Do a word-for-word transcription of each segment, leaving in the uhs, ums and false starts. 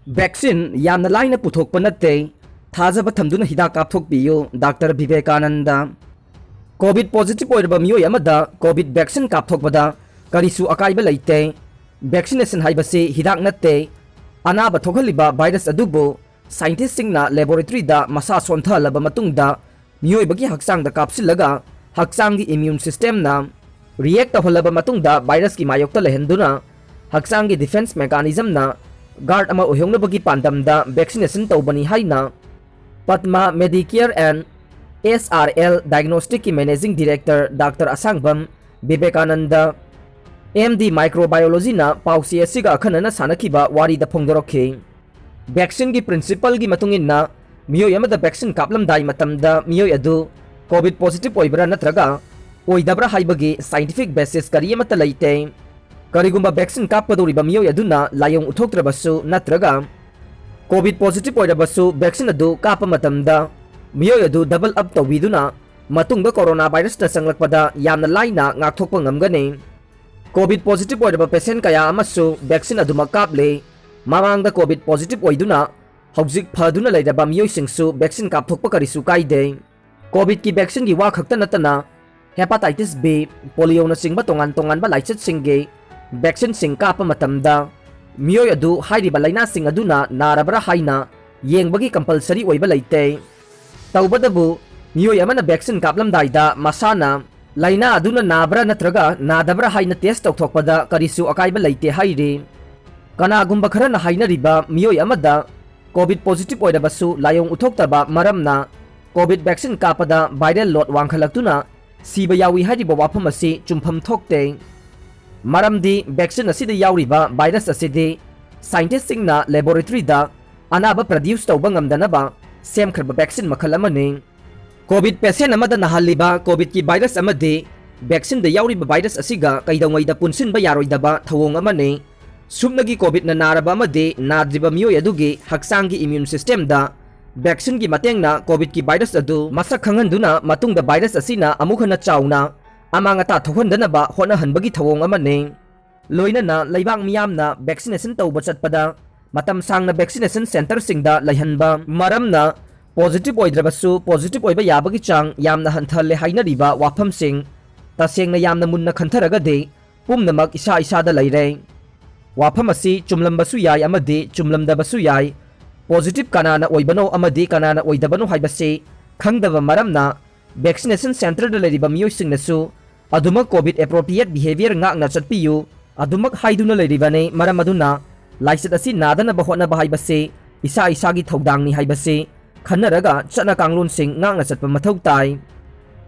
Vaccine ꯌꯥꯝꯅ ꯂꯥꯏꯅ ꯄꯨꯊꯣꯛꯄ ꯅꯠꯇꯦ꯫ ꯊꯥꯖꯕ ꯊꯝꯗꯨꯅ ꯍꯤꯗꯥꯛ ꯀꯥꯞꯊꯣꯛꯄꯤꯌꯨ, ꯗꯥꯛꯇꯔ ꯚꯤꯕꯦꯀꯥꯅꯟꯗ꯫ ꯀꯣꯚꯤꯗ ꯄꯣꯖꯤꯇꯤꯚ ꯑꯣꯏꯔꯕ ꯃꯤꯑꯣꯏ ꯑꯃꯗ ꯀꯣꯚꯤꯗ ꯚꯦꯛꯁꯤꯟ ꯀꯥꯞꯊꯣꯛꯄꯗ ꯀꯔꯤꯁꯨ ꯑꯀꯥꯏꯕ ꯂꯩꯇꯦ꯫ ꯚꯦꯛꯁꯤꯅꯦꯁꯟ ꯍꯥꯏꯕꯁꯤ ꯍꯤꯗꯥꯛ ꯅꯠꯇꯦ꯫ ꯑꯅꯥꯕ ꯊꯣꯛꯍꯜꯂꯤꯕ ꯚꯥꯏꯔꯁ ꯑꯗꯨꯕꯨ ꯁꯥꯏꯟꯇꯤꯁꯁꯤꯡꯅ ꯂꯦꯕꯣꯔꯦꯇꯔꯤꯗ ꯃꯁꯥ ꯁꯣꯟꯊꯍꯜꯂꯕ ꯃꯇꯨꯡꯗ ꯃꯤꯑꯣꯏꯕꯒꯤ ꯍꯛꯆꯥꯡꯗ ꯀꯥꯞꯁꯤꯜꯂꯒ ꯍꯛꯆꯥꯡꯒꯤ ꯏꯃ꯭ꯌꯨꯟ ꯁꯤꯁꯇꯦꯝꯅ ꯔꯤꯌꯦꯛ ꯇꯧꯍꯜꯂꯕ ꯃꯇꯨꯡꯗ ꯚꯥꯏꯔꯁꯀꯤ ꯃꯥꯌꯣꯛꯇ ꯂꯩꯍꯟꯗꯨꯅ ꯍꯛꯆꯥꯡꯒꯤ ꯗꯤꯐꯦꯟꯁ ꯃꯦꯀꯥꯅꯤꯖꯝꯅ ꯒꯥꯔꯗ ꯑꯃ ꯑꯣꯏꯍꯧꯅꯕꯒꯤ ꯄꯥꯟꯗꯝꯗ ꯚꯦꯛꯁꯤꯅꯦꯁꯟ ꯇꯧꯕꯅꯤ ꯍꯥꯏꯅ Padma medicare N S R L ꯗꯥꯏꯒꯅꯣꯁꯇꯤꯛꯀꯤ managing director doctor Asangbam Vivekananda, M D ꯃꯥꯏꯀ꯭ꯔꯣꯕꯥꯏꯑꯣꯂꯣꯖꯤꯅ ꯄꯥꯎꯆꯦ ꯑꯁꯤꯒ ꯑꯈꯟꯅꯅ ꯁꯥꯟꯅꯈꯤꯕ ꯋꯥꯔꯤꯗ ꯐꯣꯡꯗꯣꯔꯛꯈꯤ꯫ ꯚꯦꯛꯁꯤꯟꯒꯤ ꯄ꯭ꯔꯤꯟꯁꯤꯄꯜꯒꯤ ꯃꯇꯨꯡ ꯏꯟꯅ ꯃꯤꯑꯣꯏ ꯑꯃꯗ ꯚꯦꯛꯁꯤꯟ ꯀꯥꯞꯂꯝꯗꯥꯏ ꯃꯇꯝꯗ ꯃꯤꯑꯣꯏ ꯑꯗꯨ ꯀꯣꯚꯤꯗ ꯄꯣꯖꯤꯇꯤꯚ ꯑꯣꯏꯕ꯭ꯔꯥ ꯅꯠꯇ꯭ꯔꯒ ꯑꯣꯏꯗꯕ꯭ꯔꯥ ꯍꯥꯏꯕꯒꯤ ꯁꯥꯏꯟꯇꯤꯐꯤꯛ ꯕꯦꯁꯤꯁ ꯀꯔꯤ ꯑꯃꯠꯇ ꯂꯩꯇꯦ꯫ ꯀꯔꯤꯒꯨꯝꯕ ꯚꯦꯛꯁꯤꯟ ꯀꯥꯞꯀꯗꯧꯔꯤꯕ ꯃꯤꯑꯣꯏ ꯑꯗꯨꯅ ꯂꯥꯏꯑꯣꯡ ꯎꯠꯊꯣꯛꯇ꯭ꯔꯕꯁꯨ ꯅꯠꯇ꯭ꯔꯒ ꯀꯣꯚꯤꯗ ꯄꯣꯖꯤꯇꯤꯚ ꯑꯣꯏꯔꯕꯁꯨ ꯚꯦꯛꯁꯤꯟ ꯑꯗꯨ ꯀꯥꯞꯄ ꯃꯇꯝꯗ ꯃꯤꯑꯣꯏ ꯑꯗꯨ ꯗꯕꯜ ꯑꯞ ꯇꯧꯕꯤꯗꯨꯅ ꯃꯇꯨꯡꯗ ꯀꯣꯔꯣꯅꯥ ꯚꯥꯏꯔꯁꯅ ꯆꯪꯂꯛꯄꯗ ꯌꯥꯝꯅ ꯂꯥꯏꯅ ꯉꯥꯛꯊꯣꯛꯄ ꯉꯝꯒꯅꯤ꯫ ꯀꯣꯚꯤꯗ ꯄꯣꯖꯤꯇꯤꯚ ꯑꯣꯏꯔꯕ ꯄꯦꯁꯦꯟ ꯀꯌꯥ ꯑꯃꯁꯨ ꯚꯦꯛꯁꯤꯟ ꯑꯗꯨꯃꯛ ꯀꯥꯞꯂꯦ꯫ ꯃꯃꯥꯡꯗ ꯀꯣꯚꯤꯗ ꯄꯣꯖꯤꯇꯤꯚ ꯑꯣꯏꯗꯨꯅ ꯍꯧꯖꯤꯛ ꯐꯗꯨꯅ ꯂꯩꯔꯕ ꯃꯤꯑꯣꯏꯁꯤꯡꯁꯨ ꯚꯦꯛꯁꯤꯟ ꯀꯥꯞꯊꯣꯛꯄ ꯀꯔꯤꯁꯨ ꯀꯥꯏꯗꯦ꯫ ꯀꯣꯚꯤꯗꯀꯤ ꯚꯦꯛꯁꯤꯟꯒꯤ ꯋꯥ ꯈꯛꯇ ꯅꯠꯇꯅ ꯍꯦꯄꯥꯇꯥꯏꯇꯤꯁ ꯕꯤ, ꯄꯣꯂꯤꯑꯣꯅꯆꯤꯡꯕ ꯇꯣꯉꯥꯟ ꯇꯣꯉꯥꯟꯕ ꯂꯥꯏꯆꯠꯁꯤꯡꯒꯤ ꯚꯦꯛꯁꯤꯟꯁꯤꯡ ꯀꯥꯞꯄ ꯃꯇꯝꯗ ꯃꯤꯑꯣꯏ ꯑꯗꯨ ꯍꯥꯏꯔꯤꯕ ꯂꯥꯏꯅꯥꯁꯤꯡ ꯑꯗꯨꯅ ꯅꯥꯔꯕ꯭ꯔꯥ ꯍꯥꯏꯅ ꯌꯦꯡꯕꯒꯤ ꯀꯝꯄꯜꯁꯔꯤ ꯑꯣꯏꯕ ꯂꯩꯇꯦ꯫ ꯇꯧꯕꯇꯕꯨ ꯃꯤꯑꯣꯏ ꯑꯃꯅ ꯚꯦꯛꯁꯤꯟ ꯀꯥꯞꯂꯝꯗꯥꯏꯗ ꯃꯁꯥꯅ ꯂꯥꯏꯅꯥ ꯑꯗꯨꯅ ꯅꯥꯕ꯭ꯔꯥ ꯅꯠꯇ꯭ꯔꯒ ꯅꯥꯗꯕ꯭ꯔꯥ ꯍꯥꯏꯅ ꯇꯦꯁ ꯇꯧꯊꯣꯛꯄꯗ ꯀꯔꯤꯁꯨ ꯑꯀꯥꯏꯕ ꯂꯩꯇꯦ ꯍꯥꯏꯔꯤ꯫ ꯀꯅꯥꯒꯨꯝꯕ ꯈꯔꯅ ꯍꯥꯏꯅꯔꯤꯕ ꯃꯤꯑꯣꯏ ꯑꯃꯗ ꯀꯣꯚꯤꯗ ꯄꯣꯖꯤꯇꯤꯚ ꯑꯣꯏꯔꯕꯁꯨ ꯂꯥꯏꯑꯣꯡ ꯎꯠꯊꯣꯛꯇꯕ ꯃꯔꯝꯅ ꯀꯣꯚꯤꯗ ꯚꯦꯛꯁꯤꯟ ꯀꯥꯞꯄꯗ ꯚꯥꯏꯔꯦꯜ ꯂꯣꯗ ꯋꯥꯡꯈꯠꯂꯛꯇꯨꯅ ꯁꯤꯕ ꯌꯥꯎꯏ ꯍꯥꯏꯔꯤꯕ ꯋꯥꯐꯝ ꯑꯁꯤ ꯆꯨꯝꯐꯝ ꯊꯣꯛꯇꯦ꯫ ꯃꯔꯝꯗꯤ ꯚꯦꯛꯁꯤꯟ ꯑꯁꯤꯗ ꯌꯥꯎꯔꯤꯕ ꯚꯥꯏꯔꯁ ꯑꯁꯤꯗꯤ ꯁꯥꯏꯟꯇꯤꯁꯁꯤꯡꯅ ꯂꯦꯕꯣꯔꯦꯇꯔꯤꯗ ꯑꯅꯥꯕ ꯄ꯭ꯔꯗ꯭ꯌꯨꯁ ꯇꯧꯕ ꯉꯝꯗꯅꯕ ꯁꯦꯝꯈ꯭ꯔꯕ ꯚꯦꯛꯁꯤꯟ ꯃꯈꯜ ꯑꯃꯅꯤ꯫ ꯀꯣꯚꯤꯗ ꯄꯦꯁꯦꯟ ꯑꯃꯗ ꯅꯥꯍꯜꯂꯤꯕ ꯀꯣꯚꯤꯗꯀꯤ ꯚꯥꯏꯔꯁ ꯑꯃꯗꯤ ꯚꯦꯛꯁꯤꯟꯗ ꯌꯥꯎꯔꯤꯕ ꯚꯥꯏꯔꯁ ꯑꯁꯤꯒ ꯀꯩꯗꯧꯉꯩꯗ ꯄꯨꯟꯁꯤꯟꯕ ꯌꯥꯔꯣꯏꯗꯕ ꯊꯧꯑꯣꯡ ꯑꯃꯅꯤ꯫ ꯁꯨꯞꯅꯒꯤ ꯀꯣꯚꯤꯗꯅ ꯅꯥꯔꯕ ꯑꯃꯗꯤ ꯅꯥꯗ꯭ꯔꯤꯕ ꯃꯤꯑꯣꯏ ꯑꯗꯨꯒꯤ ꯍꯛꯆꯥꯡꯒꯤ ꯏꯃ꯭ꯌꯨꯟ ꯁꯤꯁꯇꯦꯝꯗ ꯚꯦꯛꯁꯤꯟꯒꯤ ꯃꯇꯦꯡꯅ ꯀꯣꯚꯤꯗꯀꯤ ꯚꯥꯏꯔꯁ ꯑꯗꯨ ꯃꯁꯛ ꯈꯪꯍꯟꯗꯨꯅ ꯃꯇꯨꯡꯗ ꯚꯥꯏꯔꯁ ꯑꯁꯤꯅ ꯑꯃꯨꯛ ꯍꯟꯅ ꯆꯥꯎꯅ ꯑꯃꯥꯡ ꯑꯇꯥ ꯊꯣꯛꯍꯟꯗꯅꯕ ꯍꯣꯠꯅꯍꯟꯕꯒꯤ ꯊꯧꯑꯣꯡ ꯑꯃꯅꯤ꯫ ꯂꯣꯏꯅꯅ ꯂꯩꯕꯥꯛ ꯃꯤꯌꯥꯝꯅ ꯚꯦꯛꯁꯤꯅꯦꯁꯟ ꯇꯧꯕ ꯆꯠꯄꯗ ꯃꯇꯝ ꯁꯥꯡꯅ vaccination centreꯁꯤꯡꯗ ꯂꯩꯍꯟꯕ꯫ ꯃꯔꯝꯅ positive ꯑꯣꯏꯗ꯭ꯔꯕꯁꯨ positive ꯑꯣꯏꯕ ꯌꯥꯕꯒꯤ ꯆꯥꯡ ꯌꯥꯝꯅ ꯍꯟꯊꯍꯜꯂꯦ ꯍꯥꯏꯅꯔꯤꯕ ꯋꯥꯐꯝꯁꯤꯡ ꯇꯁꯦꯡꯅ ꯌꯥꯝꯅ ꯃꯨꯟꯅ ꯈꯟꯊꯔꯒꯗꯤ ꯄꯨꯝꯅꯃꯛ ꯏꯁꯥ ꯏꯁꯥꯗ ꯂꯩꯔꯦ꯫ ꯋꯥꯐꯝ ꯑꯁꯤ ꯆꯨꯝꯂꯝꯕꯁꯨ ꯌꯥꯏ ꯑꯃꯗꯤ ꯆꯨꯝꯂꯝꯗꯕꯁꯨ ꯌꯥꯏ꯫ Positive ꯀꯅꯥꯅ ꯑꯣꯏꯕꯅꯣ ꯑꯃꯗꯤ ꯀꯅꯥꯅ ꯑꯣꯏꯗꯕꯅꯣ ꯍꯥꯏꯕꯁꯤ ꯈꯪꯗꯕ ꯃꯔꯝꯅ vaccination centreꯗ ꯂꯩꯔꯤꯕ ꯃꯤꯑꯣꯏꯁꯤꯡꯅꯁꯨ ꯑꯗꯨꯃꯛ COVID appropriate behavior ꯉꯥꯛꯅ ꯆꯠꯄꯤꯌꯨ ꯑꯗꯨꯃꯛ ꯍꯥꯏꯗꯨꯅ ꯂꯩꯔꯤꯕꯅꯤ꯫ ꯃꯔꯝ ꯑꯗꯨꯅ ꯂꯥꯏꯆꯠ ꯑꯁꯤ ꯅꯥꯗꯅꯕ ꯍꯣꯠꯅꯕ ꯍꯥꯏꯕꯁꯤ ꯏꯁꯥ ꯏꯁꯥꯒꯤ ꯊꯧꯗꯥꯡꯅꯤ ꯍꯥꯏꯕꯁꯤ ꯈꯟꯅꯔꯒ ꯆꯠꯅ ꯀꯥꯡꯂꯣꯟꯁꯤꯡ ꯉꯥꯛꯅ ꯆꯠꯄ ꯃꯊꯧ ꯇꯥꯏ꯫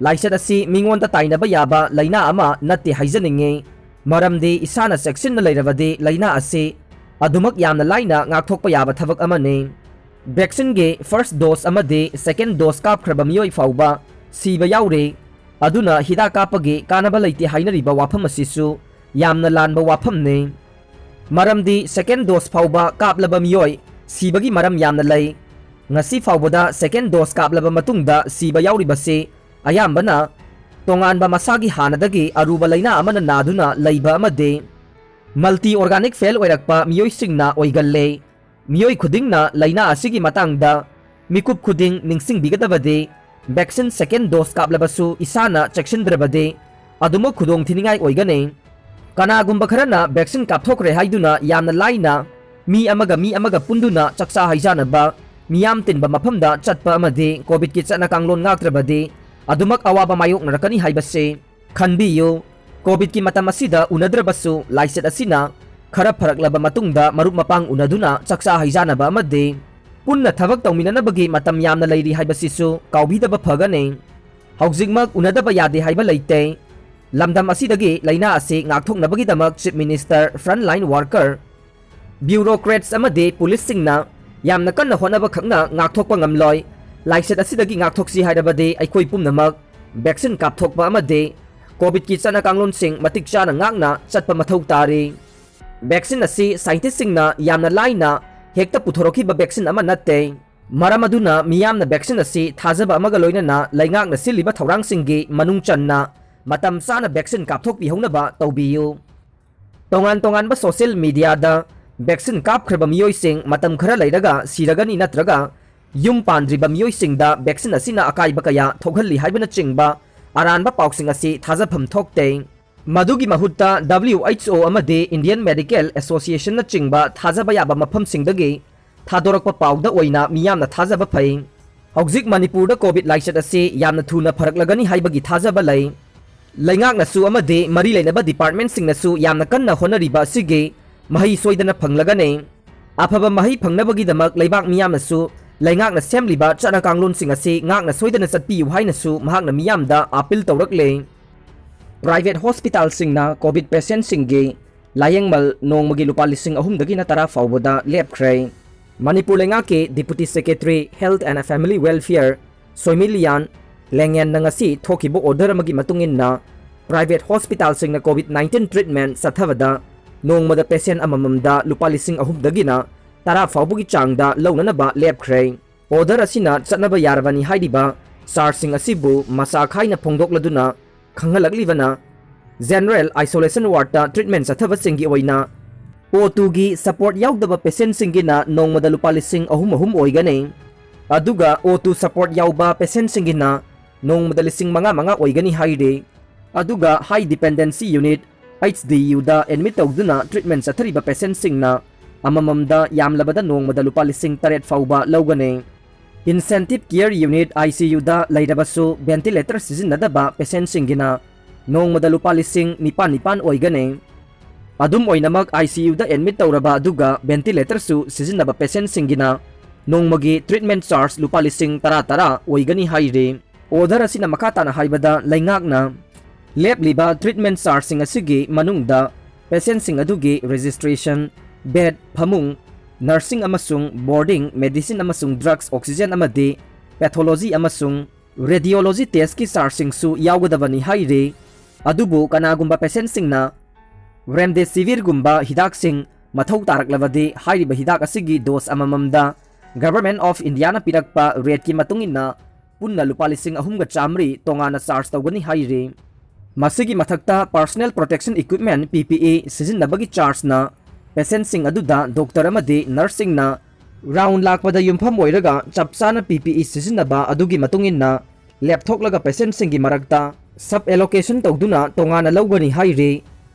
ꯂꯥꯏꯆꯠ ꯑꯁꯤ ꯃꯤꯉꯣꯟꯗ ꯇꯥꯏꯅꯕ ꯌꯥꯕ ꯂꯥꯏꯅꯥ ꯑꯃ ꯅꯠꯇꯦ ꯍꯥꯏꯖꯅꯤꯡꯉꯤ꯫ ꯃꯔꯝꯗꯤ ꯏꯁꯥꯅ ꯆꯦꯛꯁꯤꯟꯅ ꯂꯩꯔꯕꯗꯤ ꯂꯥꯏꯅꯥ ꯑꯁꯤ ꯑꯗꯨꯃꯛ ꯌꯥꯝꯅ ꯂꯥꯏꯅ ꯉꯥꯛꯊꯣꯛꯄ ꯌꯥꯕ ꯊꯕꯛ ꯑꯃꯅꯤ꯫ Vaccineꯒꯤ first dose ꯑꯃꯗꯤ second dose ꯀꯥꯞꯈ꯭ꯔꯕ ꯃꯤꯑꯣꯏ ꯐꯥꯎꯕ ꯁꯤꯕ ꯌꯥꯎꯔꯤ꯫ ꯑꯗꯨꯅ ꯍꯤꯗꯥꯛ ꯀꯥꯞꯄꯒꯤ ꯀꯥꯟꯅꯕ ꯂꯩꯇꯦ ꯍꯥꯏꯅꯔꯤꯕ ꯋꯥꯐꯝ ꯑꯁꯤꯁꯨ ꯌꯥꯝꯅ ꯂꯥꯟꯕ ꯋꯥꯐꯝꯅꯤ꯫ ꯃꯔꯝꯗꯤ second dose ꯐꯥꯎꯕ ꯀꯥꯞꯂꯕ ꯃꯤꯑꯣꯏ ꯁꯤꯕꯒꯤ ꯃꯔꯝ ꯌꯥꯝꯅ ꯂꯩ꯫ ꯉꯁꯤ ꯐꯥꯎꯕꯗ second dose ꯀꯥꯞꯂꯕ ꯃꯇꯨꯡꯗ ꯁꯤꯕ ꯌꯥꯎꯔꯤꯕꯁꯤ ꯑꯌꯥꯝꯕꯅ ꯇꯣꯉꯥꯟꯕ ꯃꯁꯥꯒꯤ ꯍꯥꯟꯅꯗꯒꯤ ꯑꯔꯨꯕ ꯂꯥꯏꯅꯥ ꯑꯃꯅ ꯅꯥꯗꯨꯅ ꯂꯩꯕ ꯑꯃꯗꯤ multi organ fail ꯑꯣꯏꯔꯛꯄ ꯃꯤꯑꯣꯏꯁꯤꯡꯅ ꯑꯣꯏꯒꯜꯂꯦ꯫ ꯃꯤꯑꯣꯏ ꯈꯨꯗꯤꯡꯅ ꯂꯥꯏꯅꯥ ꯑꯁꯤꯒꯤ ꯃꯇꯥꯡꯗ ꯃꯤꯀꯨꯞ ꯈꯨꯗꯤꯡ ꯅꯤꯡꯁꯤꯡꯕꯤꯒꯗꯕꯗꯤ vaccine second dose ꯀꯥꯞꯂꯕꯁꯨ ꯏꯁꯥꯅ ꯆꯦꯛꯁꯤꯟꯗ꯭ꯔꯕꯗꯤ ꯑꯗꯨꯃꯛ ꯈꯨꯗꯣꯡ ꯊꯤꯅꯤꯡꯉꯥꯏ ꯑꯣꯏꯒꯅꯤ꯫ ꯀꯅꯥꯒꯨꯝꯕ ꯈꯔꯅ vaccine ꯀꯥꯞꯊꯣꯛꯈ꯭ꯔꯦ ꯍꯥꯏꯗꯨꯅ ꯌꯥꯝꯅ ꯂꯥꯏꯅ ꯃꯤ ꯑꯃꯒ ꯃꯤ ꯑꯃꯒ ꯄꯨꯟꯗꯨꯅ ꯆꯥꯛꯆꯥ ꯍꯩꯖꯥꯅꯕ, ꯃꯤꯌꯥꯝ ꯇꯤꯟꯕ ꯃꯐꯝꯗ ꯆꯠꯄ ꯑꯃꯗꯤ COVIDꯀꯤ ꯆꯠꯅ ꯀꯥꯡꯂꯣꯟ ꯉꯥꯛꯇ꯭ꯔꯕꯗꯤ ꯑꯗꯨꯃꯛ ꯑꯋꯥꯕ ꯃꯥꯌꯣꯛꯅꯔꯛꯀꯅꯤ ꯍꯥꯏꯕꯁꯤ ꯈꯟꯕꯤꯌꯨ꯫ COVIDꯀꯤ ꯃꯇꯝ ꯑꯁꯤꯗ ꯎꯅꯗ꯭ꯔꯕꯁꯨ ꯂꯥꯏꯆꯠ ꯑꯁꯤꯅ ꯈꯔ ꯐꯔꯛꯂꯕ ꯃꯇꯨꯡꯗ ꯃꯔꯨꯞ ꯃꯄꯥꯡ ꯎꯅꯗꯨꯅ ꯆꯥꯛꯆꯥ ꯍꯩꯖꯥꯅꯕ ꯑꯃꯗꯤ ꯄꯨꯟꯅ ꯊꯕꯛ ꯇꯧꯃꯤꯟꯅꯅꯕꯒꯤ ꯃꯇꯝ ꯌꯥꯝꯅ ꯂꯩꯔꯤ ꯍꯥꯏꯕꯁꯤꯁꯨ ꯀꯥꯎꯕꯤꯗꯕ ꯐꯒꯅꯤ꯫ ꯍꯧꯖꯤꯛꯃꯛ ꯎꯅꯗꯕ ꯌꯥꯗꯦ ꯍꯥꯏꯕ ꯂꯩꯇꯦ꯫ ꯂꯝꯗꯝ ꯑꯁꯤꯗꯒꯤ ꯂꯥꯏꯅꯥ ꯑꯁꯤ ꯉꯥꯛꯊꯣꯛꯅꯕꯒꯤꯗꯃꯛ Chief Minister, frontline worker, bureaucrats ꯑꯃꯗꯤ ꯄꯨꯂꯤꯁꯁꯤꯡꯅ ꯌꯥꯝꯅ ꯀꯟꯅ ꯍꯣꯠꯅꯕ ꯈꯛꯅ ꯉꯥꯛꯊꯣꯛꯄ ꯉꯝꯂꯣꯏ꯫ ꯂꯥꯏꯆꯠ ꯑꯁꯤꯗꯒꯤ ꯉꯥꯛꯊꯣꯛꯁꯤ ꯍꯥꯏꯔꯕꯗꯤ ꯑꯩꯈꯣꯏ ꯄꯨꯝꯅꯃꯛ vaccine ꯀꯥꯞꯊꯣꯛꯄ ꯑꯃꯗꯤ COVIDꯀꯤ ꯆꯠꯅ ꯀꯥꯡꯂꯣꯟꯁꯤꯡ ꯃꯇꯤꯛ ꯆꯥꯅ ꯉꯥꯛꯅ ꯆꯠꯄ ꯃꯊꯧ ꯇꯥꯔꯤ꯫ Vaccine ꯑꯁꯤ scientistꯁꯤꯡꯅ ꯌꯥꯝꯅ ꯂꯥꯏꯅ ꯍꯦꯛꯇ ꯄꯨꯊꯣꯔꯛꯈꯤꯕ vaccine ꯑꯃ ꯅꯠꯇꯦ꯫ ꯃꯔꯝ ꯑꯗꯨꯅ ꯃꯤꯌꯥꯝꯅ vaccine ꯑꯁꯤ ꯊꯥꯖꯕ ꯑꯃꯒ ꯂꯣꯏꯅꯅ ꯂꯩꯉꯥꯛꯅ ꯁꯤꯜꯂꯤꯕ ꯊꯧꯔꯥꯡꯁꯤꯡꯒꯤ ꯃꯅꯨꯡ ꯆꯟꯅ ꯃꯇꯝ ꯆꯥꯅ vaccine ꯀꯥꯞꯊꯣꯛꯄꯤꯍꯧꯅꯕ ꯇꯧꯕꯤꯌꯨ꯫ ꯇꯣꯉꯥꯟ ꯇꯣꯉꯥꯟꯕ social mediaꯗ ꯚꯦꯛꯁꯤꯟ ꯀꯥꯞꯈ꯭ꯔꯕ ꯃꯤꯑꯣꯏꯁꯤꯡ ꯃꯇꯝ ꯈꯔ ꯂꯩꯔꯒ ꯁꯤꯔꯒꯅꯤ ꯅꯠꯇ꯭ꯔꯒ ꯌꯨꯝ ꯄꯥꯟꯗ꯭ꯔꯤꯕ ꯃꯤꯑꯣꯏꯁꯤꯡꯗ ꯚꯦꯛꯁꯤꯟ ꯑꯁꯤꯅ ꯑꯀꯥꯏꯕ ꯀꯌꯥ ꯊꯣꯛꯍꯜꯂꯤ ꯍꯥꯏꯕꯅꯆꯤꯡꯕ ꯑꯔꯥꯟꯕ ꯄꯥꯎꯁꯤꯡ ꯑꯁꯤ ꯊꯥꯖꯐꯝ ꯊꯣꯛꯇꯦ꯫ ꯃꯗꯨꯒꯤ ꯃꯍꯨꯠꯇ W H O ꯑꯃꯗꯤ Indian Medical Associationꯅꯆꯤꯡꯕ ꯊꯥꯖꯕ ꯌꯥꯕ ꯃꯐꯝꯁꯤꯡꯗꯒꯤ ꯊꯥꯗꯣꯔꯛꯄ ꯄꯥꯎꯗ ꯑꯣꯏꯅ ꯃꯤꯌꯥꯝꯅ ꯊꯥꯖꯕ ꯐꯩ꯫ ꯍꯧꯖꯤꯛ ꯃꯅꯤꯄꯨꯔꯗ ꯀꯣꯚꯤꯗ ꯂꯥꯏꯆꯠ ꯑꯁꯤ ꯌꯥꯝꯅ ꯊꯨꯅ ꯐꯔꯛꯂꯒꯅꯤ ꯍꯥꯏꯕꯒꯤ ꯊꯥꯖꯕ ꯂꯩ꯫ ꯂꯩꯉꯥꯛꯅꯁꯨ ꯑꯃꯗꯤ ꯃꯔꯤ ꯂꯩꯅꯕ ꯗꯤꯄꯥꯔꯠꯃꯦꯟꯠꯁꯤꯡꯅꯁꯨ ꯌꯥꯝꯅ ꯀꯟꯅ ꯍꯣꯠꯅꯔꯤꯕ ꯑꯁꯤꯒꯤ ꯃꯍꯩ ꯁꯣꯏꯗꯅ ꯐꯪꯂꯒꯅꯤ꯫ ꯑꯐꯕ ꯃꯍꯩ ꯐꯪꯅꯕꯒꯤꯗꯃꯛ ꯂꯩꯕꯥꯛ ꯃꯤꯌꯥꯝꯅꯁꯨ ꯂꯩꯉꯥꯛꯅ ꯁꯦꯝꯂꯤꯕ ꯆꯠꯅ ꯀꯥꯡꯂꯣꯟꯁꯤꯡ ꯑꯁꯤ ꯉꯥꯛꯅ ꯁꯣꯏꯗꯅ ꯆꯠꯄꯤꯌꯨ ꯍꯥꯏꯅꯁꯨ ꯃꯍꯥꯛꯅ ꯃꯤꯌꯥꯝꯗ ꯑꯥꯄꯤꯜ ꯇꯧꯔꯛꯂꯦ꯫ ꯄ꯭ꯔꯥꯏꯚꯦꯠ ꯍꯣꯁꯄꯤꯇꯥꯜꯁꯤꯡꯅ ꯀꯣꯚꯤꯗ ꯄꯦꯁꯦꯟꯠꯁꯤꯡꯒꯤ ꯂꯥꯌꯦꯡꯃꯜ ꯅꯣꯡꯃꯒꯤ ꯂꯨꯄꯥ ꯂꯤꯁꯤꯡ ꯑꯍꯨꯝꯗꯒꯤꯅ ꯇꯔꯥ ꯐꯥꯎꯕꯗ ꯂꯦꯞꯈ꯭ꯔꯦ꯫ ꯃꯅꯤꯄꯨꯔ ꯂꯩꯉꯥꯛꯀꯤ Deputy Secretary Health and Family Welfare ꯁꯣꯏꯃꯤꯂꯤꯌꯥꯟ ꯂꯦꯡꯉꯦꯟꯅ ꯉꯁꯤ ꯊꯣꯛꯈꯤꯕ ꯑꯣꯔꯗꯔ ꯑꯃꯒꯤ ꯃꯇꯨꯡ ꯏꯟꯅ, ꯄ꯭ꯔꯥꯏꯚꯦꯠ ꯍꯣꯁꯄꯤꯇꯥꯜꯁꯤꯡꯅ ꯀꯣꯚꯤꯗ ꯅꯥꯏꯟꯇꯤꯟ ꯇ꯭ꯔꯤꯠꯃꯦꯟꯠ ꯆꯠꯊꯕꯗ ꯅꯣꯡꯃꯗ ꯄꯦꯁꯦꯟꯠ ꯑꯃꯃꯝꯗ ꯂꯨꯄꯥ ꯂꯤꯁꯤꯡ ꯑꯍꯨꯝꯗꯒꯤꯅ ꯇꯔꯥ ꯐꯥꯎꯕꯒꯤ ꯆꯥꯡꯗ ꯂꯧꯅꯅꯕ ꯂꯦꯞꯈ꯭ꯔꯦ꯫ ꯑꯣꯔꯗꯔ ꯑꯁꯤꯅ ꯆꯠꯅꯕ ꯌꯥꯔꯕꯅꯤ ꯍꯥꯏꯔꯤꯕ ꯆꯥꯔꯖꯁꯤꯡ ꯑꯁꯤꯕꯨ ꯃꯆꯥ ꯈꯥꯏꯅ ꯐꯣꯡꯗꯣꯛꯂꯗꯨꯅ ꯈꯪꯍꯜꯂꯛꯂꯤꯕꯅ, ꯖꯦꯅꯔꯦꯜ ꯑꯥꯏꯁꯣꯂꯦꯁꯟ ꯋꯥꯔꯗꯇ ꯇ꯭ꯔꯤꯠꯃꯦꯟꯠ ꯆꯠꯊꯕꯁꯤꯡꯒꯤ ꯑꯣꯏꯅ ꯑꯣ ꯇꯨꯒꯤ ꯁꯄꯣꯔꯠ ꯌꯥꯎꯗꯕ ꯄꯦꯁꯦꯟꯠꯁꯤꯡꯒꯤꯅ ꯅꯣꯡꯃꯗ ꯂꯨꯄꯥ ꯂꯤꯁꯤꯡ ꯑꯍꯨꯝ ꯑꯍꯨꯝ ꯑꯣꯏꯒꯅꯤ꯫ ꯑꯗꯨꯒ ꯑꯣ ꯇꯨ ꯁꯄꯣꯔꯠ ꯌꯥꯎꯕ ꯄꯦꯁꯦꯟꯠꯁꯤꯡꯒꯤꯅ ꯅꯣꯡꯃꯗ ꯂꯤꯁꯤꯡ ꯃꯉꯥ ꯃꯉꯥ ꯑꯣꯏꯒꯅꯤ ꯍꯥꯏꯔꯤ꯫ ꯑꯗꯨꯒ High Dependency Unit, H D Uꯗ ꯑꯦꯗꯃꯤꯠ ꯇꯧꯗꯨꯅ ꯇ꯭ꯔꯤꯠꯃꯦꯟꯠ ꯆꯠꯊꯔꯤꯕ ꯄꯦꯁꯦꯟꯠꯁꯤꯡꯅ ꯑꯃꯃꯝꯗ ꯌꯥꯝꯂꯕꯗ ꯅꯣꯡꯃꯗ ꯂꯨꯄꯥ ꯂꯤꯁꯤꯡ ꯇꯔꯦꯠ ꯐꯥꯎꯕ ꯂꯧꯒꯅꯤ꯫ Intensive Care Unit, I C Uꯗ ꯂꯩꯔꯕꯁꯨ ꯚꯦꯟꯇꯤꯂꯦꯇꯔ ꯁꯤꯖꯤꯟꯅꯗꯕ ꯄꯦꯁꯦꯟꯠꯁꯤꯡꯒꯤꯅ ꯅꯣꯡꯃꯗ ꯂꯨꯄꯥ ꯂꯤꯁꯤꯡ ꯅꯤꯄꯥꯟ ꯅꯤꯄꯥꯟ ꯑꯣꯏꯒꯅꯤ꯫ ꯑꯗꯨꯝ ꯑꯣꯏꯅꯃꯛ, I C Uꯗ ꯑꯦꯗꯃꯤꯠ ꯇꯧꯔꯕ ꯑꯗꯨꯒ ꯚꯦꯟꯇꯤꯂꯦꯇꯔꯁꯨ ꯁꯤꯖꯤꯟꯅꯕ ꯄꯦꯁꯦꯟꯠꯁꯤꯡꯒꯤꯅ ꯅꯣꯡꯃꯒꯤ ꯇ꯭ꯔꯤꯠꯃꯦꯟꯠ ꯆꯥꯔꯖ ꯂꯨꯄꯥ ꯂꯤꯁꯤꯡ ꯇꯔꯥ ꯇꯔꯥ ꯑꯣꯏꯒꯅꯤ ꯍꯥꯏꯔꯤ꯫ ꯑꯣꯔꯗꯔ ꯑꯁꯤꯅ ꯃꯈꯥ ꯇꯥꯅ ꯍꯥꯏꯕꯗ, ꯂꯩꯉꯥꯛꯅ ꯂꯦꯞꯂꯤꯕ ꯇ꯭ꯔꯤꯠꯃꯦꯟꯠ ꯆꯥꯔꯖꯁꯤꯡ ꯑꯁꯤꯒꯤ ꯃꯅꯨꯡꯗ ꯄꯦꯁꯦꯟꯠꯁꯤꯡ ꯑꯗꯨꯒꯤ ꯔꯦꯖꯤꯁꯇ꯭ꯔꯦꯁꯟ, ꯕꯦꯗ, ꯐꯃꯨꯡ, ꯅꯔꯁꯤꯡ ꯑꯃꯁꯨꯡ ꯕꯣꯔꯗꯤꯡ, ꯃꯦꯗꯤꯁꯤꯟ ꯑꯃꯁꯨꯡ ꯗ꯭ꯔꯒꯁ, ꯑꯣꯛꯁꯤꯖꯦꯟ ꯑꯃꯗꯤ ꯄꯦꯊꯣꯂꯣꯖꯤ ꯑꯃꯁꯨꯡ ꯔꯦꯗꯤꯑꯣꯂꯣꯖꯤ ꯇꯦꯁꯀꯤ ꯆꯥꯔꯖꯁꯤꯡꯁꯨ ꯌꯥꯎꯒꯗꯕꯅꯤ ꯍꯥꯏꯔꯤ꯫ ꯑꯗꯨꯕꯨ ꯀꯅꯥꯒꯨꯝꯕ ꯄꯦꯁꯦꯟꯠꯁꯤꯡꯅ ꯔꯦꯝꯗꯦꯁꯤꯚꯤꯔꯒꯨꯝꯕ ꯍꯤꯗꯥꯛꯁꯤꯡ ꯃꯊꯧ ꯇꯥꯔꯛꯂꯕꯗꯤ, ꯍꯥꯏꯔꯤꯕ ꯍꯤꯗꯥꯛ ꯑꯁꯤꯒꯤ ꯗꯣꯁ ꯑꯃꯃꯝꯗ Government of Indiaꯅ ꯄꯤꯔꯛꯄ ꯔꯦꯠꯀꯤ ꯃꯇꯨꯡ ꯏꯟꯅ ꯄꯨꯟꯅ ꯂꯨꯄꯥ ꯂꯤꯁꯤꯡ ꯑꯍꯨꯝꯒ ꯆꯥꯃꯔꯤ ꯇꯣꯉꯥꯟꯅ ꯆꯥꯔꯖ ꯇꯧꯒꯅꯤ ꯍꯥꯏꯔꯤ꯫ ꯃꯁꯤꯒꯤ ꯃꯊꯛꯇ personal protection equipment, P P E, ꯁꯤꯖꯤꯟꯅꯕꯒꯤ ꯆꯥꯔꯖꯅ Patientꯁꯤꯡ ꯑꯗꯨꯗ doctor ꯑꯃꯗꯤ nurseꯁꯤꯡꯅ round ꯂꯥꯛꯄꯗ ꯌꯨꯝꯐꯝ ꯑꯣꯏꯔꯒ ꯆꯞ ꯆꯥꯅ P P E ꯁꯤꯖꯤꯟꯅꯕ ꯑꯗꯨꯒꯤ ꯃꯇꯨꯡ ꯏꯟꯅ ꯂꯦꯞꯊꯣꯛꯂꯒ patientꯁꯤꯡꯒꯤ ꯃꯔꯛꯇ sub allocation ꯇꯧꯗꯨꯅ ꯇꯣꯉꯥꯟꯅ ꯂꯧꯒꯅꯤ ꯍꯥꯏꯔꯤ꯫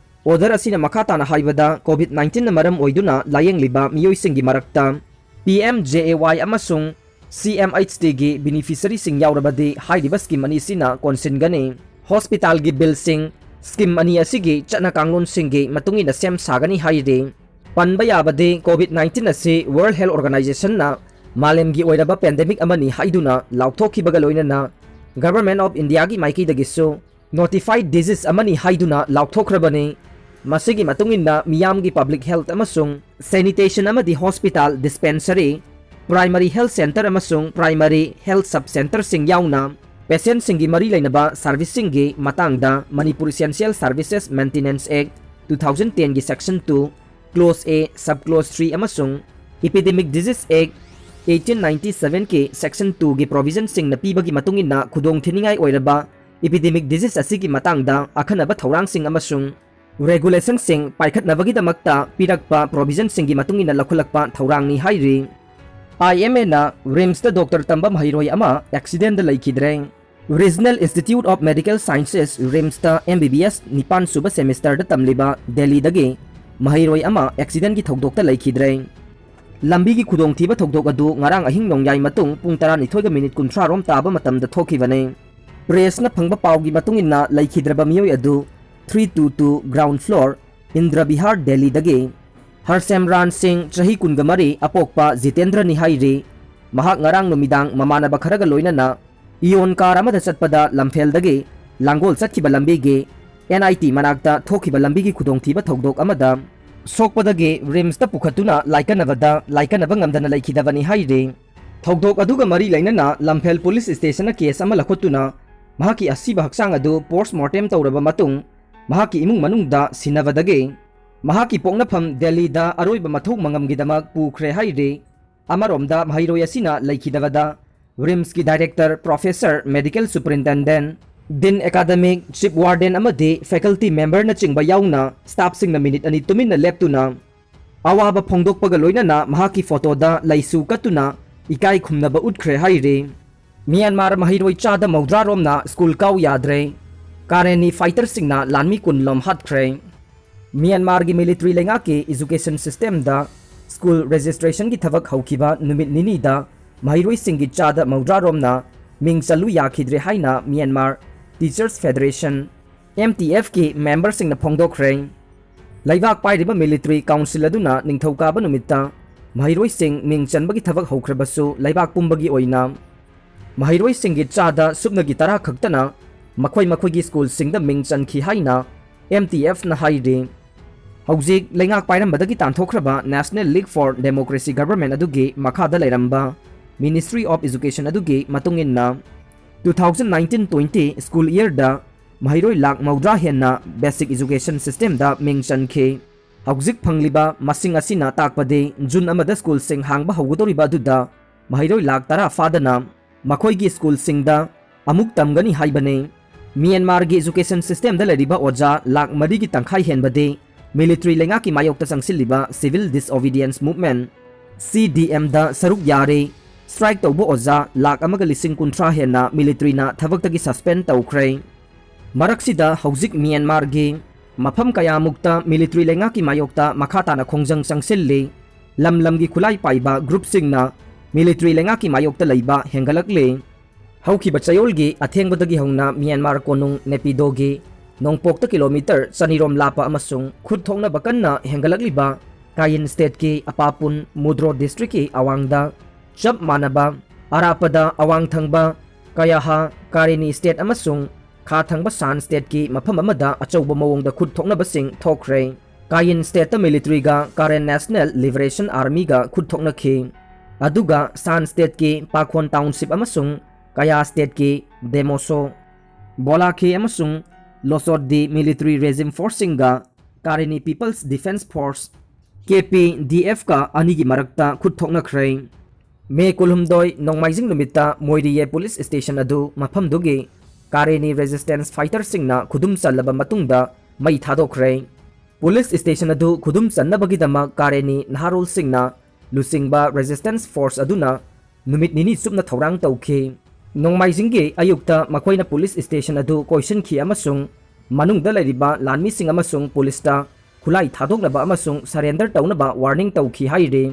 Order ꯑꯁꯤꯅ ꯃꯈꯥ ꯇꯥꯅ ꯍꯥꯏꯕꯗ COVID nineteenꯅ ꯃꯔꯝ ꯑꯣꯏꯗꯨꯅ ꯂꯥꯌꯦꯡꯂꯤꯕ ꯃꯤꯑꯣꯏꯁꯤꯡꯒꯤ ꯃꯔꯛꯇ P M J A Y ꯑꯃꯁꯨꯡ C M H Tꯒꯤ beneficiaryꯁꯤꯡ ꯌꯥꯎꯔꯕꯗꯤ ꯍꯥꯏꯔꯤꯕ scheme ꯑꯅꯤꯁꯤꯅ ꯀꯣꯟꯁꯤꯟꯒꯅꯤ꯫ Hospitalꯒꯤ billꯁꯤꯡ scheme ꯑꯅꯤ ꯑꯁꯤꯒꯤ ꯆꯠꯅ ꯀꯥꯡꯂꯣꯟꯁꯤꯡꯒꯤ ꯃꯇꯨꯡ ꯏꯟꯅ ꯁꯦꯝ ꯁꯥꯒꯅꯤ ꯍꯥꯏꯔꯤ꯫ ꯄꯟꯕ ꯌꯥꯕꯗꯤ COVID nineteen ꯑꯁꯤ World Health Organizationꯅ ꯃꯥꯂꯦꯝꯒꯤ ꯑꯣꯏꯔꯕ pandemic ꯑꯃꯅꯤ ꯍꯥꯏꯗꯨꯅ ꯂꯥꯎꯊꯣꯛꯈꯤꯕꯒ ꯂꯣꯏꯅꯅ Government of Indiaꯒꯤ ꯃꯥꯏꯀꯩꯗꯒꯤꯁꯨ notified disease ꯑꯃꯅꯤ ꯍꯥꯏꯗꯨꯅ ꯂꯥꯎꯊꯣꯛꯈ꯭ꯔꯕꯅꯤ꯫ ꯃꯁꯤꯒꯤ ꯃꯇꯨꯡ ꯏꯟꯅ ꯃꯤꯌꯥꯝꯒꯤ public health ꯑꯃꯁꯨꯡ sanitation ꯑꯃꯗꯤ hospital, dispensary, primary health centre ꯑꯃꯁꯨꯡ primary health sub centreꯁꯤꯡ ꯌꯥꯎꯅ patientꯁꯤꯡꯒꯤ ꯃꯔꯤ ꯂꯩꯅꯕ serviceꯁꯤꯡꯒꯤ ꯃꯇꯥꯡꯗ Manipur Essential Services Maintenance Act two thousand tenꯒꯤ section two, clause A, sub clause three ꯑꯃꯁꯨꯡ Epidemic Disease Act eighteen ninety sevenꯒꯤ section twoꯒꯤ provisionꯁꯤꯡꯅ ꯄꯤꯕꯒꯤ ꯃꯇꯨꯡ ꯏꯟꯅ ꯈꯨꯗꯣꯡꯊꯤꯅꯤꯡꯉꯥꯏ ꯑꯣꯏꯔꯕ epidemic disease ꯑꯁꯤꯒꯤ ꯃꯇꯥꯡꯗ ꯑꯈꯟꯅꯕ ꯊꯧꯔꯥꯡꯁꯤꯡ ꯑꯃꯁꯨꯡ regulationꯁꯤꯡ ꯄꯥꯏꯈꯠꯅꯕꯒꯤꯗꯃꯛꯇ ꯄꯤꯔꯛꯄ provisionꯁꯤꯡꯒꯤ ꯃꯇꯨꯡ ꯏꯟꯅ ꯂꯧꯈꯠꯂꯛꯄ ꯊꯧꯔꯥꯡꯅꯤ ꯍꯥꯏꯔꯤ꯫ IMAꯅ RIMSꯇ doctor ꯇꯝꯕ ꯃꯍꯩꯔꯣꯏ ꯑꯃ accidentꯗ ꯂꯩꯈꯤꯗ꯭ꯔꯦ꯫ Regional Institute of Medical Sciences, RIMSꯇ M B B S ꯅꯤꯄꯥꯟ ꯁꯨꯕ semesterꯗ ꯇꯝꯂꯤꯕ ꯗꯦꯜꯂꯤꯗꯒꯤ ꯃꯍꯩꯔꯣꯏ ꯑꯃ accidentꯀꯤ ꯊꯧꯗꯣꯛꯇ ꯂꯩꯈꯤꯗ꯭ꯔꯦ꯫ ꯂꯝꯕꯤꯒꯤ ꯈꯨꯗꯣꯡꯊꯤꯕ ꯊꯧꯗꯣꯛ ꯑꯗꯨ ꯉꯔꯥꯡ ꯑꯍꯤꯡ ꯅꯣꯡꯌꯥꯏ ꯃꯇꯨꯡ ꯄꯨꯡ ꯇꯔꯥꯅꯤꯊꯣꯏꯒ minute ꯀꯨꯟꯊ꯭ꯔꯥ ꯔꯣꯝ ꯇꯥꯕ ꯃꯇꯝꯗ ꯊꯣꯛꯈꯤꯕꯅꯤ꯫ Pressꯅ ꯐꯪꯕ ꯄꯥꯎꯒꯤ ꯃꯇꯨꯡ ꯏꯟꯅ, ꯂꯩꯈꯤꯗ꯭ꯔꯕ ꯃꯤꯑꯣꯏ ꯑꯗꯨ three two two ground floor, ꯏꯟꯗ꯭ꯔ Bihar, ꯗꯦꯜꯂꯤꯗꯒꯤ ꯍꯔꯁꯦꯝꯔꯥꯟ ꯁꯤꯡ, ꯆꯍꯤ ꯀꯨꯟꯒ ꯃꯔꯤ, ꯑꯄꯣꯛꯄ ꯖꯤꯇꯦꯟꯗ꯭ꯔꯅꯤ ꯍꯥꯏꯔꯤ꯫ ꯃꯍꯥꯛ ꯉꯔꯥꯡ ꯅꯨꯃꯤꯗꯥꯡ ꯃꯃꯥꯟꯅꯕ ꯈꯔꯒ ꯂꯣꯏꯅꯅ ꯏꯌꯣꯟ car ꯑꯃꯗ ꯆꯠꯄꯗ ꯂꯝꯐꯦꯜꯗꯒꯤ ꯂꯥꯡꯒꯣꯜ ꯆꯠꯈꯤꯕ ꯂꯝꯕꯤꯒꯤ N I T ꯃꯅꯥꯛꯇ ꯊꯣꯛꯈꯤꯕ ꯂꯝꯕꯤꯒꯤ ꯈꯨꯗꯣꯡꯊꯤꯕ ꯊꯧꯗꯣꯛ ꯑꯃꯗ ꯁꯣꯛꯄꯗꯒꯤ RIMSꯇ ꯄꯨꯈꯠꯇꯨꯅ ꯂꯥꯏꯀꯠꯅꯕꯗ ꯂꯥꯏꯀꯠꯅꯕ ꯉꯝꯗꯅ ꯂꯩꯈꯤꯗꯕꯅꯤ ꯍꯥꯏꯔꯤ꯫ ꯊꯧꯗꯣꯛ ꯑꯗꯨꯒ ꯃꯔꯤ ꯂꯩꯅꯅ ꯂꯝꯐꯦꯜ police stationꯅ case ꯑꯃ ꯂꯧꯈꯠꯇꯨꯅ ꯃꯍꯥꯛꯀꯤ ꯑꯁꯤꯕ ꯍꯛꯆꯥꯡ ꯑꯗꯨ post mortem ꯇꯧꯔꯕ ꯃꯇꯨꯡ ꯃꯍꯥꯛꯀꯤ ꯏꯃꯨꯡ ꯃꯅꯨꯡꯗ ꯁꯤꯟꯅꯕꯗꯒꯤ ꯃꯍꯥꯛꯀꯤ ꯄꯣꯛꯅꯐꯝ ꯗꯦꯜꯂꯤꯗ ꯑꯔꯣꯏꯕ ꯃꯊꯧ ꯃꯉꯝꯒꯤꯗꯃꯛ ꯄꯨꯈ꯭ꯔꯦ ꯍꯥꯏꯔꯤ꯫ ꯑꯃꯔꯣꯝꯗ ꯃꯍꯩꯔꯣꯏ ꯑꯁꯤꯅ ꯂꯩꯈꯤꯗꯕꯗ RIMSꯀꯤ director, professor, medical superintendent, dean, academic, chief warden ꯑꯃꯗꯤ faculty memberꯅꯆꯤꯡꯕ ꯌꯥꯎꯅ staffꯁꯤꯡꯅ minute ꯑꯅꯤ ꯇꯨꯃꯤꯟꯅ ꯂꯦꯞꯇꯨꯅ ꯑꯋꯥꯕ ꯐꯣꯡꯗꯣꯛꯄꯒ ꯂꯣꯏꯅꯅ ꯃꯍꯥꯛꯀꯤ ꯐꯣꯇꯣꯗ ꯂꯩꯁꯨ ꯀꯠꯇꯨꯅ ꯏꯀꯥꯏ ꯈꯨꯝꯅꯕ ꯎꯠꯈ꯭ꯔꯦ ꯍꯥꯏꯔꯤ꯫ ꯃ꯭ꯌꯥꯟꯃꯥꯔ ꯃꯍꯩꯔꯣꯏ ꯆꯥꯗ ꯃꯧꯗ꯭ꯔꯥ ꯔꯣꯝꯅ ꯁ꯭ꯀꯨꯜ ꯀꯥꯎ ꯌꯥꯗ꯭ꯔꯦ꯫ ꯀꯥꯔꯦꯟꯅꯤ ꯐꯥꯏꯇꯔꯁꯤꯡꯅ ꯂꯥꯟꯃꯤ ꯀꯨꯟ ꯂꯣꯝ ꯍꯥꯠꯈ꯭ꯔꯦ꯫ ꯃ꯭ꯌꯥꯟꯃꯥꯔꯒꯤ ꯃꯤꯂꯤꯇꯔꯤ ꯂꯩꯉꯥꯛꯀꯤ ꯏꯖꯨꯀꯦꯁꯟ ꯁꯤꯁꯇꯦꯝꯗ ꯁ꯭ꯀꯨꯜ ꯔꯦꯖꯤꯁꯇ꯭ꯔꯦꯁꯟꯒꯤ ꯊꯕꯛ ꯍꯧꯈꯤꯕ ꯅꯨꯃꯤꯠ ꯅꯤꯅꯤꯗ ꯃꯍꯩꯔꯣꯏꯁꯤꯡꯒꯤ ꯆꯥꯗ ꯃꯧꯗ꯭ꯔꯥ ꯔꯣꯝꯅ ꯃꯤꯡ ꯆꯜꯂꯨ ꯌꯥꯈꯤꯗ꯭ꯔꯦ ꯍꯥꯏꯅ Myanmar teachers federation, M T ꯑꯦꯐꯀꯤ ꯃꯦꯝꯕꯔꯁꯤꯡꯅ ꯐꯣꯡꯗꯣꯛꯈ꯭ꯔꯦ꯫ ꯂꯩꯕꯥꯛ ꯄꯥꯏꯔꯤꯕ ꯃꯤꯂꯤꯇꯔꯤ ꯀꯥꯎꯟꯁꯤꯜ ꯑꯗꯨꯅ ꯅꯤꯡꯊꯧꯀꯥꯕ ꯅꯨꯃꯤꯠꯇ ꯃꯍꯩꯔꯣꯏꯁꯤꯡ ꯃꯤꯡ ꯆꯟꯕꯒꯤ ꯊꯕꯛ ꯍꯧꯈ꯭ꯔꯕꯁꯨ, ꯂꯩꯕꯥꯛ ꯄꯨꯝꯕꯒꯤ ꯑꯣꯏꯅ ꯃꯍꯩꯔꯣꯏꯁꯤꯡꯒꯤ ꯆꯥꯗ ꯁꯨꯞꯅꯒꯤ ꯇꯔꯥ ꯈꯛꯇꯅ ꯃꯈꯣꯏ ꯃꯈꯣꯏꯒꯤ ꯁ꯭ꯀꯨꯜꯁꯤꯡꯗ ꯃꯤꯡ ꯆꯟꯈꯤ ꯍꯥꯏꯅ ꯑꯦꯝ ꯇꯤ ꯑꯦꯐꯅ ꯍꯥꯏꯔꯤ꯫ ꯍꯧꯖꯤꯛ ꯂꯩꯉꯥꯛ ꯄꯥꯏꯔꯝꯕꯗꯒꯤ ꯇꯥꯟꯊꯣꯛꯈ꯭ꯔꯕ National League for Democracy Government ꯑꯗꯨꯒꯤ ꯃꯈꯥꯗ ꯂꯩꯔꯝꯕ Ministry of Education ꯑꯗꯨꯒꯤ ꯃꯇꯨꯡ ꯏꯟꯅ, two thousand nineteen twenty school yearꯗ ꯃꯍꯩꯔꯣꯏ ꯂꯥꯈ ꯃꯧꯗ꯭ꯔꯥ ꯍꯦꯟꯅ basic education systemꯗ ꯃꯤꯡ ꯆꯟꯈꯤ꯫ ꯍꯧꯖꯤꯛ ꯐꯪꯂꯤꯕ ꯃꯁꯤꯡ ꯑꯁꯤꯅ ꯇꯥꯛꯄꯗꯤ ꯖꯨꯟ ꯑꯃꯗ ꯁ꯭ꯀꯨꯜꯁꯤꯡ ꯍꯥꯡꯕ ꯍꯧꯒꯗꯧꯔꯤꯕ ꯑꯗꯨꯗ ꯃꯍꯩꯔꯣꯏ ꯂꯥꯈ ꯇꯔꯥ ꯐꯥꯗꯅ ꯃꯈꯣꯏꯒꯤ ꯁ꯭ꯀꯨꯜꯁꯤꯡꯗ ꯑꯃꯨꯛ ꯇꯝꯒꯅꯤ ꯍꯥꯏꯕꯅꯤ꯫ ꯃ꯭ꯌꯥꯟꯃꯥꯔꯒꯤ education systemꯗ ꯂꯩꯔꯤꯕ ꯑꯣꯖꯥ ꯂꯥꯈ ꯃꯔꯤꯒꯤ ꯇꯪꯈꯥꯏ ꯍꯦꯟꯕꯗꯤ ꯃꯤꯂꯤꯇꯔꯤ ꯂꯩꯉꯥꯛꯀꯤ ꯃꯥꯌꯣꯛꯇ ꯆꯪꯁꯤꯜꯂꯤꯕ Civil Disobedience Movement, ꯁꯤ ꯗꯤ ꯑꯦꯝꯗ ꯁꯔꯨꯛ ꯌꯥꯔꯦ꯫ Strike ꯇꯧꯕ ꯑꯣꯖꯥ ꯂꯥꯈ ꯑꯃꯒ ꯂꯤꯁꯤꯡ ꯀꯨꯟꯊ꯭ꯔꯥ ꯍꯦꯟꯅ ꯃꯤꯂꯤꯇꯔꯤꯅ ꯊꯕꯛꯇꯒꯤ suspend ꯇꯧꯈ꯭ꯔꯦ꯫ ꯃꯔꯛꯁꯤꯗ ꯍꯧꯖꯤꯛ ꯃ꯭ꯌꯥꯟꯃꯥꯔꯒꯤ ꯃꯐꯝ ꯀꯌꯥꯃꯨꯛꯇ ꯃꯤꯂꯤꯇꯔꯤ ꯂꯩꯉꯥꯛꯀꯤ ꯃꯥꯌꯣꯛꯇ ꯃꯈꯥ ꯇꯥꯅ ꯈꯣꯡꯖꯪ ꯆꯪꯁꯤꯜꯂꯤ꯫ ꯂꯝ ꯂꯝꯒꯤ ꯈꯨꯠꯂꯥꯏ ꯄꯥꯏꯕ ꯒ꯭ꯔꯨꯞꯁꯤꯡꯅ ꯃꯤꯂꯤꯇꯔꯤ ꯂꯩꯉꯥꯛꯀꯤ ꯃꯥꯌꯣꯛꯇ ꯂꯩꯕ ꯍꯦꯟꯒꯠꯂꯛꯂꯤ꯫ ꯍꯧꯈꯤꯕ ꯆꯌꯣꯜꯒꯤ ꯑꯊꯦꯡꯕꯗꯒꯤ ꯍꯧꯅ ꯃ꯭ꯌꯥꯟꯃꯥꯔ ꯀꯣꯅꯨꯡ ꯅꯦꯄꯤꯗꯣꯒꯤ ꯅꯣꯡꯄꯣꯛꯇ ꯀꯤꯂꯣꯃꯤꯇꯔ ꯆꯅꯤꯔꯣꯝ ꯂꯥꯞꯄ ꯑꯃꯁꯨꯡ ꯈꯨꯠ ꯊꯣꯛꯅꯕ ꯀꯟꯅ ꯍꯦꯟꯒꯠꯂꯛꯂꯤꯕ ꯀꯥꯌꯤꯟ ꯁ꯭ꯇꯦꯠꯀꯤ ꯑꯄꯥꯄꯨꯟ ꯃꯨꯗ꯭ꯔꯣ ꯗꯤꯁꯇ꯭ꯔꯤꯛꯀꯤ ꯑꯋꯥꯡꯗ ꯆꯞ ꯃꯥꯟꯅꯕ ꯑꯔꯥꯞꯄꯗ ꯑꯋꯥꯡ ꯊꯪꯕ ꯀꯌꯥꯍꯥ, ꯀꯥꯔꯦꯅꯤ ꯁ꯭ꯇꯦꯠ ꯑꯃꯁꯨꯡ ꯈꯥ ꯊꯪꯕ ꯁꯥꯟ ꯁ꯭ꯇꯦꯠꯀꯤ ꯃꯐꯝ ꯑꯃꯗ ꯑꯆꯧꯕ ꯃꯑꯣꯡꯗ ꯈꯨꯠ ꯊꯣꯛꯅꯕꯁꯤꯡ ꯊꯣꯛꯈ꯭ꯔꯦ꯫ ꯀꯥꯌꯤꯟ ꯁ꯭ꯇꯦꯠꯇ ꯃꯤꯂꯤꯇꯔꯤꯒ ꯀꯥꯔꯦꯟ ꯅꯦꯁꯅꯦꯜ ꯂꯤꯕꯔꯦꯁꯟ ꯑꯥꯔꯃꯤꯒ ꯈꯨꯠ ꯊꯣꯛꯅꯈꯤ꯫ ꯑꯗꯨꯒ ꯁꯥꯟ ꯁ꯭ꯇꯦꯠꯀꯤ ꯄꯥꯈꯣꯟ ꯇꯥꯎꯟꯁꯤꯞ ꯑꯃꯁꯨꯡ ꯀꯌꯥ ꯁ꯭ꯇꯦꯠꯀꯤ ꯗꯦꯃꯣꯁꯣ, ꯕꯣꯂꯥꯈꯦ ꯑꯃꯁꯨꯡ ꯂꯣꯁꯣꯠꯗꯤ ꯃꯤꯂꯤꯇꯔꯤ ꯔꯦꯖꯤꯝ ꯐꯣꯔꯁꯁꯤꯡꯒ Karenni peoples defence force, K P D ꯑꯦꯐꯀ ꯑꯅꯤꯒꯤ ꯃꯔꯛꯇ ꯈꯨꯠ ꯊꯣꯛꯅꯈ꯭ꯔꯦ꯫ ꯃꯦ ꯀꯨꯟꯍꯨꯝꯗꯣꯏ, ꯅꯣꯡꯃꯥꯏꯖꯤꯡ ꯅꯨꯃꯤꯠꯇ ꯃꯣꯏꯔꯤꯌꯦ ꯄꯨꯂꯤꯁ ꯁ꯭ꯇꯦꯁꯟ ꯑꯗꯨ ꯃꯐꯝꯗꯨꯒꯤ ꯀꯥꯔꯦꯅꯤ ꯔꯦꯖꯤꯁꯇꯦꯟꯁ ꯐꯥꯏꯇꯔꯁꯤꯡꯅ ꯈꯨꯗꯨꯝ ꯆꯜꯂꯕ ꯃꯇꯨꯡꯗ ꯃꯩ ꯊꯥꯗꯣꯛꯈ꯭ꯔꯦ꯫ ꯄꯨꯂꯤꯁ ꯁ꯭ꯇꯦꯁꯟ ꯑꯗꯨ ꯈꯨꯗꯨꯝ ꯆꯟꯅꯕꯒꯤꯗꯃꯛ ꯀꯥꯔꯦꯅꯤ ꯅꯍꯥꯔꯣꯜꯁꯤꯡꯅ ꯂꯨꯆꯤꯡꯕ ꯔꯦꯖꯤꯁꯇꯦꯟꯁ ꯐꯣꯔꯁ ꯑꯗꯨꯅ ꯅꯨꯃꯤꯠ ꯅꯤꯅꯤ ꯆꯨꯞꯅ ꯊꯧꯔꯥꯡ ꯇꯧꯈꯤ꯫ ꯅꯣꯡꯃꯥꯏꯖꯤꯡꯒꯤ ꯑꯌꯨꯛꯇ ꯃꯈꯣꯏꯅ ꯄꯨꯂꯤꯁ ꯁ꯭ꯇꯦꯁꯟ ꯑꯗꯨ ꯀꯣꯏꯁꯤꯟꯈꯤ ꯑꯃꯁꯨꯡ ꯃꯅꯨꯡꯗ ꯂꯩꯔꯤꯕ ꯂꯥꯟꯃꯤꯁꯤꯡ ꯑꯃꯁꯨꯡ ꯄꯨꯂꯤꯁꯇ ꯈꯨꯠꯂꯥꯏ ꯊꯥꯗꯣꯛꯅꯕ ꯑꯃꯁꯨꯡ ꯁꯔꯦꯟꯗꯔ ꯇꯧꯅꯕ ꯋꯥꯔꯅꯤꯡ ꯇꯧꯈꯤ ꯍꯥꯏꯔꯤ꯫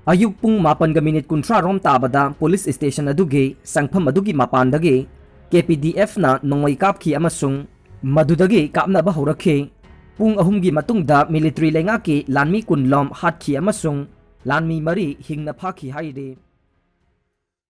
ꯑꯌꯨꯛ ꯄꯨꯡ ꯃꯥꯄꯟꯒ ꯃꯤꯅꯤꯠ ꯀꯨꯟꯊ꯭ꯔꯥ ꯔꯣꯝ ꯇꯥꯕꯗ ꯄꯨꯂꯤꯁ ꯁ꯭ꯇꯦꯁꯟ ꯑꯗꯨꯒꯤ ꯆꯪꯐꯝ ꯑꯗꯨꯒꯤ ꯃꯄꯥꯟꯗꯒꯤ ꯀꯦ ꯄꯤ ꯗꯤ ꯑꯦꯐꯅ ꯅꯣꯡꯃꯩ ꯀꯥꯞꯈꯤ ꯑꯃꯁꯨꯡ ꯃꯗꯨꯗꯒꯤ ꯀꯥꯞꯅꯕ ꯍꯧꯔꯛꯈꯤ꯫ ꯄꯨꯡ ꯑꯍꯨꯝꯒꯤ ꯃꯇꯨꯡꯗ ꯃꯤꯂꯤꯇꯔꯤ ꯂꯩꯉꯥꯛꯀꯤ ꯂꯥꯟꯃꯤ ꯀꯨꯟ ꯂꯣꯝ ꯍꯥꯠꯈꯤ ꯑꯃꯁꯨꯡ ꯂꯥꯟꯃꯤ ꯃꯔꯤ ꯍꯤꯡꯅ ꯐꯥꯈꯤ ꯍꯥꯏꯔꯤ꯫